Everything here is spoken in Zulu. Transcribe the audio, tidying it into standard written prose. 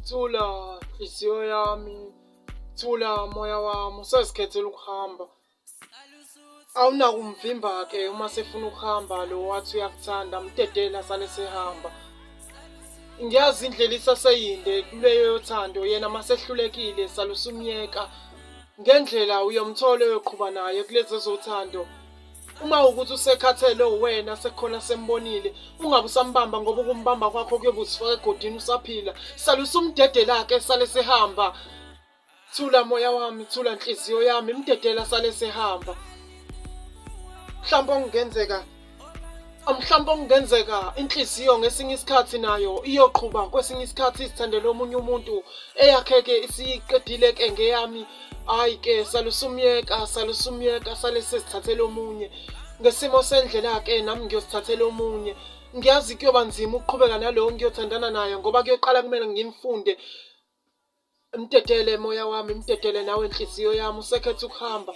Thula nhliziyo yami, thula moya wami, usezikhethela ukuhamba. Awunakumvimba-ke uma sefuna ukuhamba lo wathi uyakuthanda, mdedele asale sehamba. Ngiyazi indlela isaseyinde kuleyo yothando, yena masehlulekile sale usumyeka. Ngendlela uyomthola oyoqhuba naye kulezi ezothando. Uma ukuthi usekhathele uwena sekukhona sembonile, ungabe usambamba ngoba ukumbamba kwakho kuyobe uzifaka egodini usaphila. Sale usumdedela-ke sale sehamba. Thula moya wami, thula nhliziyo yami, mdedela sale sehamba. Mhlawumbe okungenzeka mhlawumbe okungenzeka inhliziyo ngesinye isikhathi nayo iyoqhuba kwesinye isikhathi izithandele omunye umuntu eyakhe-ke isiyiqedile-ke ngeyami hhayi-ke salusumyeka salusumyeka sale sesithathela omunye ngesimo sendlela-ke nami ngiyosithathela omunye ngiyazi kuyoba nzima ukuqhubeka nalowo ngiyothandana naye ngoba kuyoqala kumele ngimfunde Mdedele moya wami, mdedele nawe nhliziyo yami, usekhetha ukuhamba.